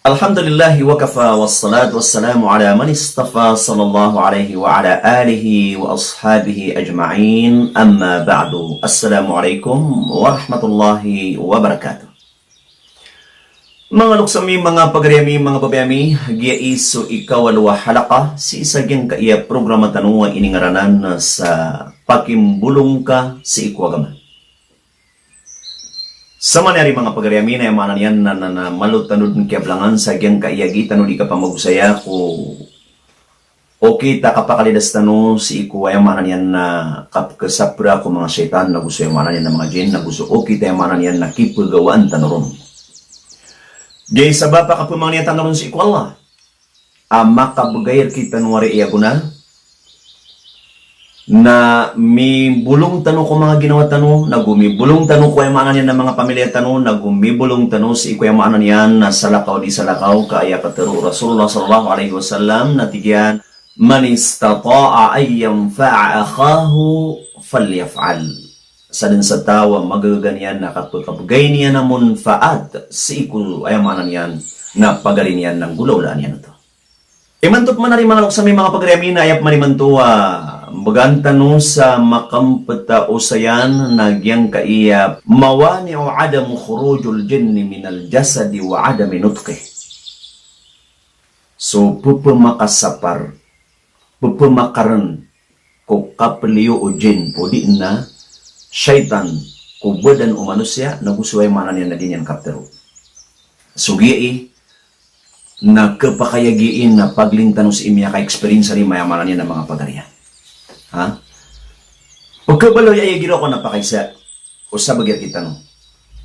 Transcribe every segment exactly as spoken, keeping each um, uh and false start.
Alhamdulillahi wa kafa, wassalatu wassalamu ala man istafa, sallallahu alaihi wa ala alihi wa ashabihi ajma'in, amma ba'du. Assalamu alaikum warahmatullahi wabarakatuh. Manga loks ami, manga pagari ami, manga babay ami, giyai so ikawalo a halaka sii sa giyangkaya programa tano a iningaranan sa Pakimbolong Ka sii ko Agama. Sa manayari manga pagari ami na aya maana niyan na, na, na malo tano dn kiyablangan sa giyangkaya gii tano di kapamagosaya ko okit a kapakalidas tano sii ko aya maana niyan na kapkasapra ko manga shaytan, nago so aya maana niyan na manga jinn, nago so okit a aya maana niyan na kipagawaan tano ron. Giyai sabap a kapamangnia tano ron sii ko Allah a makabgay rkitano a ri aya gona na mibolong tano ko manga ginawa tano, nago mibolong tano ko aya maana niyan na manga pamilya tano, nago mibolong tano sii ko aya maana niyan na salakaw di salakaw, ka aya katharo o Rasulullah sallallahu alaihi wasallam na tig iyan, "Man istata'a an yanfa'a akhahu falyaf'al." Sadn sa taw a magagaga niyan na kapkabgay niyan a manfaat sii ko aya maana niyan na pagari niyan na nggolawlaan iyan oto. Imanto pman ari manga loks ami, manga pagari ami, na aya pman imanto a mbgan tano sa makmpt a osayan na giyangkaya mawani'u adam khurujil jinni minal jasadi wa adami nutqih. So pphamakasapar, pphamakaran ko kapliyo o jinn odi na shaytan ko badan o manosiya, nago so aya maana niyan na di niyan kaptharo. So giyai na khapakay a giyai na pagling tano sii miyaka-experience ari, aya maana niyan na manga pagari ami. Ha? Pkhabaloy aya giraw ko na pakaisa o sabagi rkitano.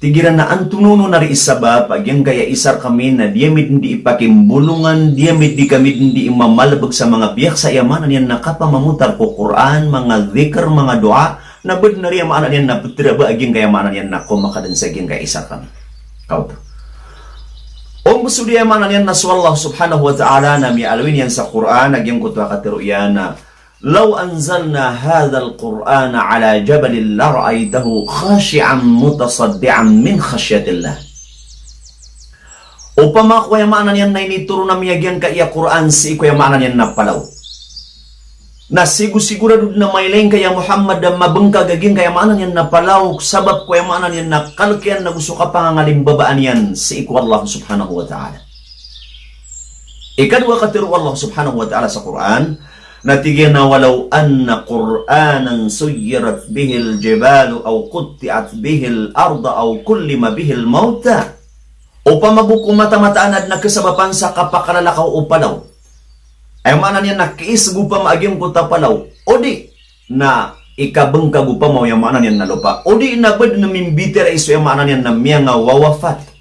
Tig iran a antonaa onon ari i sabap a giyangkaya isa rkami na di ami dn di ipakimbolongan, di ami dn, di kami dn di imamalbg sa manga biyaksa aya maana niyan na kapamamotar ko Qur'an, manga dhikr, manga doa, na badn ari aya maana niyan na ptraba a giyangkaya maana niyan na komakadn sa giyangkaya isa rkami. Kaoto. Ombs odi aya maana niyan na so Allah subhanahu wa ta'ala na miyaaloy niyan sa Qur'an a giyangkoto a katharo iyan a "Law anzalna hadhal Qur'ana ala jabalin lara'aitahu khashi'an mutasaddi'an min khashyatillah." Opama ko aya maana niyan na initoron ami a giyangkaya Qur'an sii ko aya maana niyan na palaw, na sigosigorado dn a mailay ngka ya Muhammad a mabngkag a giyangkaya maana niyan na palaw, sabap ko aya maana niyan na kalk iyan nago so kapangangalimbabaan iyan sii ko Allah subhanahu wa ta'ala. Ikadowa a katharo o Allah subhanahu wa ta'ala sa Qur'an, na tig iyan a, "Walaw anna Qur'anan suyyirat bihil jibalu aw qutti'at bihil ardu aw kullima bihil mawta." Opama bo ko matamataan a adn a kasabapan sa kapakalalakaw o palaw, aya maana niyan na kiisg opama a giyangkoto a palaw, odi na ikabngkag opama o aya maana niyan na lopa, odi na badn a mimbitiyarai so aya maana niyan na miyangawawafat,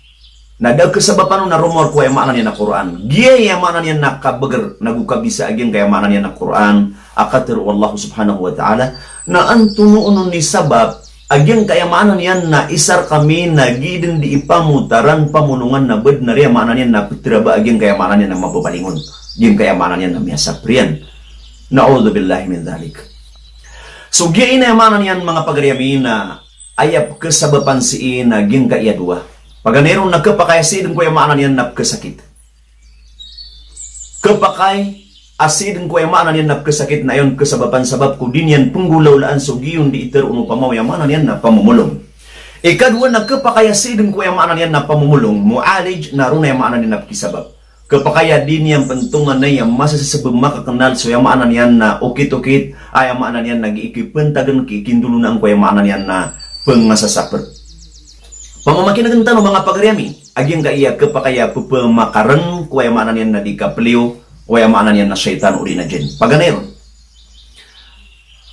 na da a kasabapan on na romowar ko aya maana niyan na Qur'an. Giyai aya maana niyan na kabagr nago kabisa a giyangkaya maana niyan na Qur'an a katharo o Allah subhanahu wa ta'ala, na antonaa onon i sabap a giyangkaya maana niyan na isa rkami na gii dn di ipamotaran, pamolongan, na badn ari aya maana niyan na ptraba a giyangkaya maana niyan na mababalingon, giyangkaya maana niyan na miyasapr iyan. Na'udhubillahi min dhalik. So giyai na aya maana niyan, manga pagari ami, na aya pkhasabapan sii na giyangkaya dowa. Paganay ron na khapakay a sii dn ko aya maana niyan na pkhasakit. Khapakay a sii dn ko aya maana niyan na pkhasakit na aya on khasabapan sabap ko di niyan pnggolawlaan so giya on di itharo on opama o aya maana niyan na pamomolong. Ikadowa na khapakay a sii dn ko aya maana niyan na pamomolong, mu'alij, na roo na aya maana niyan na pkhisabap. Khapakay a di niyan pn tonganay a masasabap, makaknal so aya maana niyan na okit-okit, aya maana niyan na gii kipntagn, gii kindolonaan ko aya maana niyan na pngasasapr. Pamamakinegn tano, manga pagari ami, a giyangkaya khapakay a pphamakarn ko aya maana niyan na di kapliyo o aya maana niyan na shaytan odi na jinn. Paganay ron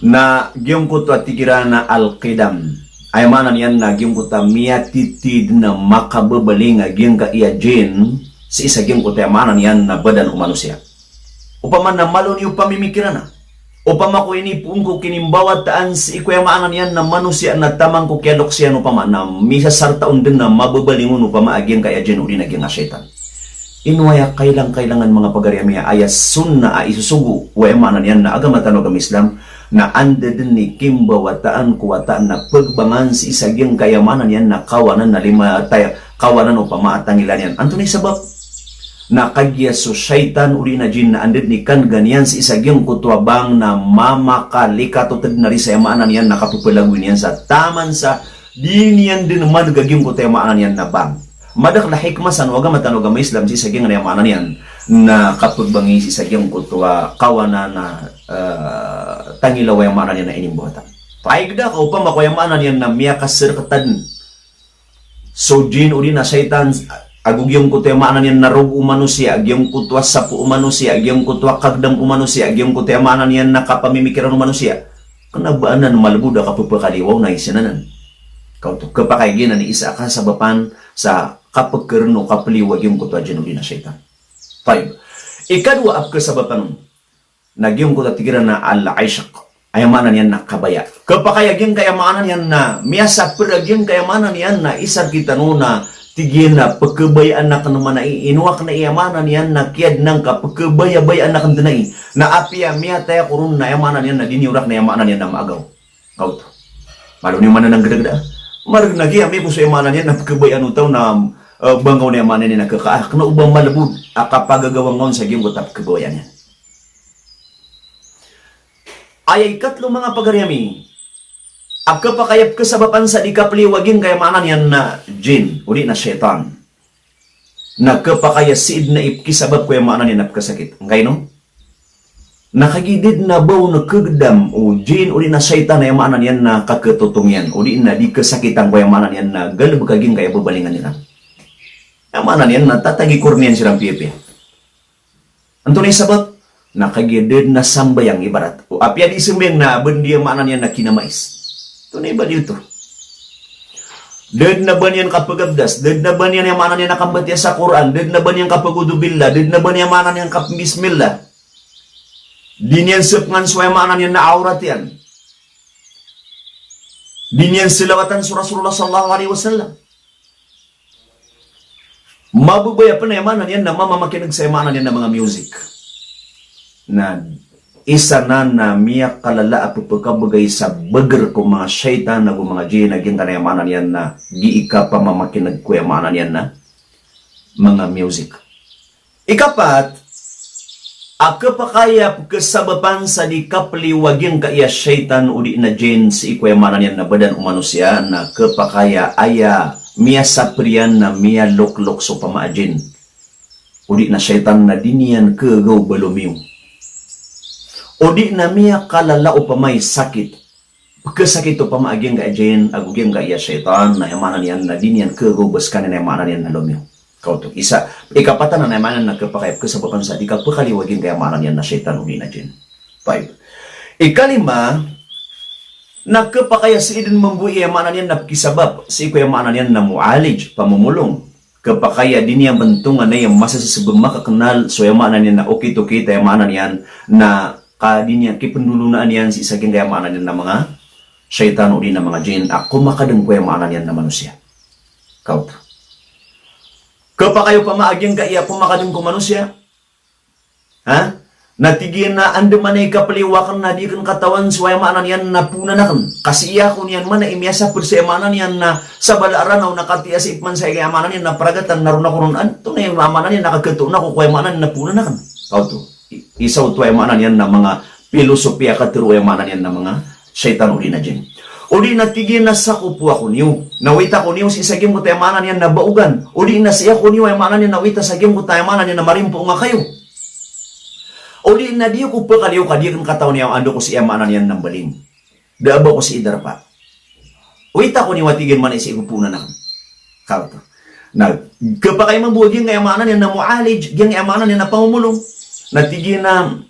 na giyangkoto a tig iran a al-qidam, aya maana niyan na giyangkoto a miyatitid na makababaling a giyangkaya jinn sii sa giyangkoto a aya maana niyan na badan o manosiya. Opama na malo niyo pamimikiran a, opama ko inipoon ko kinimbawataan sii ko aya maana niyan na manosiya na taman ko kiyaloks iyan, opama na misasarta on dn a mababaling on opama a giyangkaya jinn odi na giyangkaya shaytan. Ino aya kailang-kailangan, manga pagari ami, a aya sunnah a isosogo o aya maana niyan na agama tano a agama Islam, na anda dn i kimbawataan ko wata na pagbangan sii sa giyangkaya maana niyan na kawanan na lima taya, kawanan opama a tangila niyan. Antonaa i sabap? Na kagiya so shaytan odi na jinn na anda dn i kan'ga niyan sii sa giyangkoto a bang na mamakalikatot dn a ri sa aya maana niyan na kapepelagoy niyan sa taman sa di niyan dn man'ga giyangkoto aya maana niyan na bang. Madakel a hikmah san o agama tano a agama Islam sii sa giyangkaya maana niyan na kapagbangi sii sa giyangkoto a kawanan a, eh, tangila o aya maana niyan na inimbawatan. Paigda ka opama ko aya maana niyan na miyakaserketad so jinn odi na shaytan ago giyangkoto aya maana niyan na rogo o manosiya, giyangkoto a sapo o manosiya, giyangkoto a kagdam o manosiya, giyangkoto aya maana niyan na kapamimikiran o manosiya. Kena ba anan malbod a kapepekaliwaw na isa anan. Kaoto, kepakay giyanan i isa a kasabapan sa kapekeren o kapeliyo a giyangkoto a jinn odi na shaytan. Tayyib. Ikadowa a pekesabapan on na giyangkoto a tig iran na al-ishq. Aya maana niyan na kabaya. Kepakay a giyangkaya maana niyan na miyasaper a giyangkaya maana niyan na isa rektano na tig iyan na pekebayaan aken mana i, ino aken aya maana niyan na kiyadnan ka pekebayabayaan aken dn ai. Na apiya miyatay ako ron na aya maana niyan na di niyo rakn aya maana niyan na maagaw. Kaoto. Malo niyo mananang gedageda. Mareg na giya miyako so aya maana niyan na pekebayaan o taw na, eh, bangkaw na aya maana niyan na keka, ah, kena o ba malbod a kapagagawa ngka on sa giyangkoto a pekebayaan iyan. Aya ikatlo, manga pagari ami, a kepakay a pekesabapan sa di kapeliyo a giyangkaya maana niyan na jinn odi na shaytan. Na kepakay a sii dn a ipekisabap ko aya maana niyan na pekesakit. Angkaino? Na kagiya da dn a ba on kegedam o jinn odi na shaytan aya maana niyan na kaketotong iyan, odi na di kesakitan ko aya maana niyan na galebek a giyangkaya bebalingan iran. Aya maana niyan na tatagi korniyan siran piyapiya. Antonaa i sabap? Na kagiya da dn a sambayang ibarat. O apiya di sambayang na ba dn di aya maana niyan na kinamais. Antonaa i ba di oto? Da dn a ba niyan kapegabdas, da dn a ba niyan aya maana niyan na kambatiya sa Qur'an, da dn a ba niyan kapagudhubillah, da dn a ba niyan aya maana niyan kapembismillah. Di niyan sepengan so aya maana niyan na awrat iyan. Di niyan selawatan so Rasulullah sallallahu alaihi wasallam. Mababaya pen aya maana niyan na mamamakineg sa aya maana niyan na manga music. Na isa nan na miyakalala a pepekabegay sa beger ko manga shaytan ago manga jinn a giyangkaya maana niyan na gii kapamamakineg ko aya maana niyan na manga music. Ikapat, a kepakay a pekesabapan sa di kapeliyo a giyangkaya shaytan odi na jinn sii ko aya maana niyan na badan o manosiya na kepakay a aya miyasaper iyan na miyaloklok so opama a jinn odi na shaytan na di niyan kegaw ba lomiyo. Odi na miyakalala opama i sakit, pekesakit opama a giyangkaya jinn ago giyangkaya shaytan na aya maana niyan na di niyan kegaw ba sekaniyan aya maana niyan na lomiyo. Kaoto. Isa, ikapat anan aya maana niyan na kepakay a pekesabapan sa di kapekaliyo a giyangkaya maana niyan na shaytan odi na jinn. Tayyib. Ikalima, na kepakay a sii dn mambo i aya maana niyan na pekisabap sii ko aya maana niyan na mu'alij, pamomolong. Kepakay a di niyan bentongan aya masa sii sa ba makakenal so aya maana niyan na okit-okit aya maana niyan na ka di niyan kipendolonaan iyan sii sa giyangkaya maana niyan na manga shaytan odi na manga jinn a komakadeng ko aya maana niyan na manosiya. Kaoto. Kepakay opama a giyangkaya komakadeng ko manosiya. Ha? Na tig iyan na andamanaya i kapeliyo aken na di aken katawan so aya maana niyan na poonan aken. Ka sii ako niyan mana i miyasaper sa aya maana niyan na sabala a Ranaw na katiya sii peman sa aya maana niyan na paragatan na ron ako ron, antonaa i maana niyan na kaketoon ako ko aya maana niyan na poonan aken. Kaoto. I-, isa oto aya maana niyan na manga pilosopiya a katero aya maana niyan na manga shaytan odi na jinn. Odi na tig iyan na sakopo ako niyo, na owita ako niyo sii sa giyangkoto aya maana niyan na baogan. Odi na sii ako niyo aya maana niyan na owita sa giyangkoto aya maana niyan na marimpoong a kayo. Odi na di ako pekaliyo ka di aken katawan aya anda ako sii aya maana niyan na mbaling. Da a ba ako sii darpa. Owita ako niyo a tig iyan mana i sii ko poonan aken. Kaoto. Na, kepakay mambo a giyangkaya maana niyan na mu'alij, giyangkaya maana niyan na pamomolong. Na tig iyan na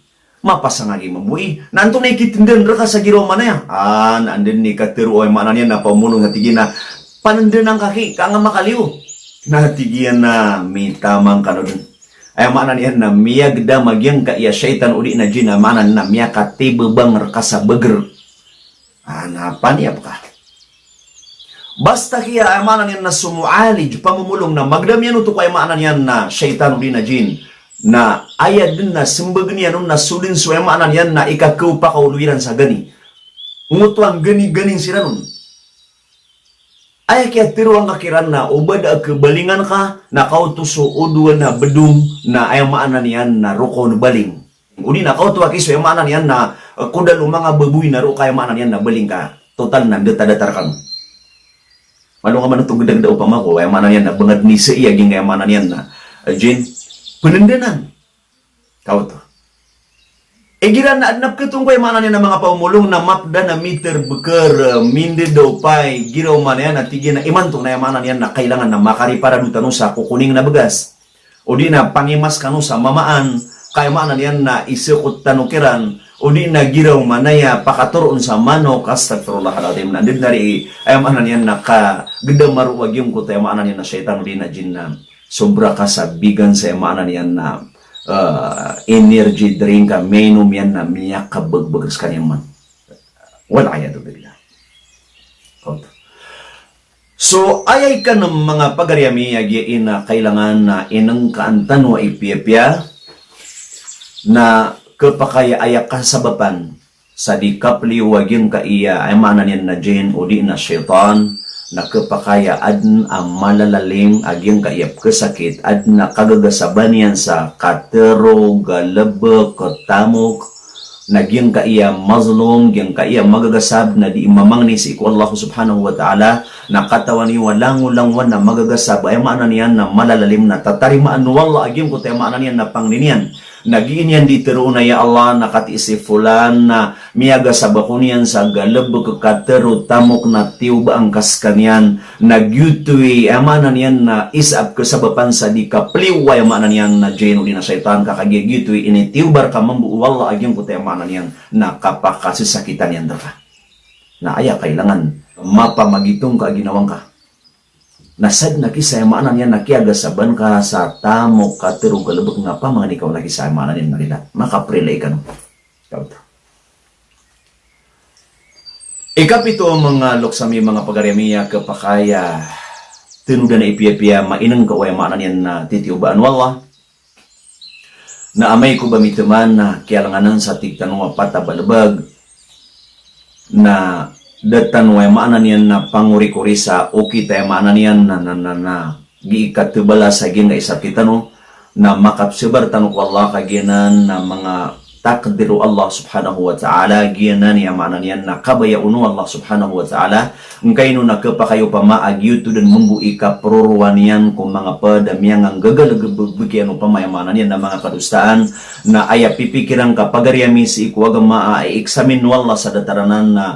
mapasang a giya mambo i. Na antonaa i kitendaan reka sa giraw manaya? Ah, na anda dn i katero o aya maana niyan na pamomolong na tig iyan na panendanan ka ki, ka nga makaliyo. Na tig iyan na mitaman kano dn. Aya maana niyan na miyagedam a giyangkaya shaytan odi na jinn a maana niyan na miyakatibebang reka sa beger. Ah, na paniyap ka. Basta kiya aya maana niyan na so mu'alij, pamomolong na magedam iyan oto ko aya maana niyan na shaytan odi na jinn. Na aya dn na sembegen iyan on na so dn so aya maana niyan na ikakaopakaolo iran sa gani. Ngoto a ngganiganing siran on. Aya kiyatharo angka kiran na o ba da a khabalingan ka, na kaoto so odoan a bedong, na aya maana niyan na roo ka on baling. O di na kaoto a kiso, aya maana niyan na, eh, kodal o manga baboy na roo ka, aya maana niyan na baling ka. Total na ndatadatara kano. Malo nga man oto gedageda opama ko, aya maana niyan na bangad ni sii a giyangkaya maana niyan na, eh, jin. Penendanan. Kaoto. Igira na aden a peketong ko, aya maana niyan na manga pamolong, na mapda na miterbekar, eh, mindedopay, giraw maana niyan na tig iyan a imanto na, aya maana niyan na kailangan na makariparado tano sa kokoning na begas. O di na pangimas kano sa mamaan, ka aya maana niyan na isekot tano kiran, o di na giraw maana niyan pakatoroon sa manok, astagfirullahal azim, na nded na ri, aya maana niyan na kagedam a roo a giyangkoto, aya maana niyan na shaytan, o di na jin na sobra ka sa bigan sa, aya maana niyan na, eh, energy drink a miinom iyan na miyakabegbeg sekaniyan man. Wal iyadhu billah. So, aya ikanem, manga pagari ami, a giya ina kailangan na inengkaan tano a ipiyapiya na kepakay a aya kasabapan sa di kapeliyo a giyangkaiya, aya maana niyan na jin o di na shaytan, na kepakay a aden a malalalim a giyangkaiya pekesakit, aden a kagagasaba niyan sa katero, galebek, tamok, na giyangkaiya mazlum, giyangkaiya magagasab, na di mamangni sii ko Allah subhanahu wa ta'ala, na katawan iyo a langolangowan a magagasab, aya maana niyan na malalalim, na tatarimaan o Allah a giyangkoto, aya maana niyan na pangni niyan. Na giya niyan di teroon a, ya Allah, na katii si fulan na miyagasab ako niyan sa galebek, katero, tamok, na tiyobaan ka sekaniyan. Na giyoto i, aya maana niyan na isa a pekasabapan sa di kapeliyo, aya maana niyan na jin o di na shaytan, ka kagiya giyoto i initiyoba reka mambo o Allah a giyangkoto, aya maana niyan na kapakasesakitan iyan reka. Na aya kailangan mapamagitong ka a ginawa ngka. Na saden a kisa, aya maana niyan na kiyagasaban ka sa tamok, katero, galebek, na pamangni ka on a kisa, aya maana niyan na rila. Makaprila ikano. Kaoto. Ikapito, manga loks ami, manga pagari ami, a kepakay a tenodan a ipiyapiya, mainengka o, aya maana niyan na titiyobaan o Allah. Na amay ko ba miteman na kiyalenganan sa tig tano a patabalebag, na da tano, aya maana niyan na pangorikori sa okit, aya maana niyan na, na, na, na gii katebala sa giyangkai a sakit tano, na makapesabar tano ko Allah, ka giyanan na manga takdir o Allah subhanahu wa ta'ala, giyanan i, aya maana niyan na kabaya on o Allah subhanahu wa ta'ala. Ngkaino na kepakay opama a giyoto den mambo i kaperorowan iyan ko manga ped a miyanganggagal a gebebeg iyan opama, aya maana niyan na manga kadosaan, na aya pipikiran ka, pagari ami, sii ko agama a i-examine o Allah sa datar anan na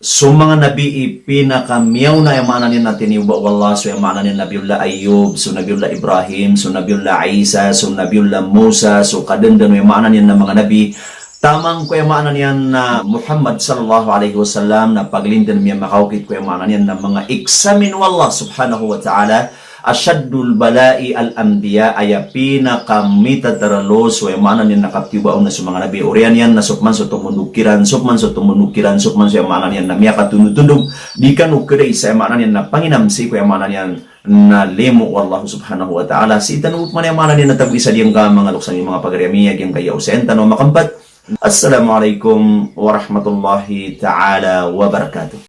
so manga nabi i pinakamiyaona, aya maana niyan na tiniyoba o Allah, so, aya maana niyan, Nabiyullah Ayyub, so Nabiyullah Ibrahim, so Nabiyullah Isa, so Nabiyullah Musa, so kadandan o, aya maana niyan na manga nabi. Taman ko, aya maana niyan na Muhammad sallallahu alaihi wasallam, na paglinten miyamakaokit ko, aya maana niyan na manga examine o Allah subhanahu wa ta'ala, ashaddul bala'i al-anbiya, aya pinakamitatarolos o, aya maana niyan na kaptiyoba on na so manga nabi, oriyan iyan na so peman so tomondog kiran, so peman so tomondog kiran, so peman so, aya maana niyan na miyakatondotondog, di kano keda isa, aya maana niyan na panginam sii ko, aya maana niyan na limo o Allah subhanahu wa ta'ala. Sii tano bo peman, aya maana niyan na tago isa diyangka, manga loks ami, manga pagari ami, a giyangkaya osayan tano a makempat. Assalamu alaikum warahmatullahi ta'ala wabarakatuh.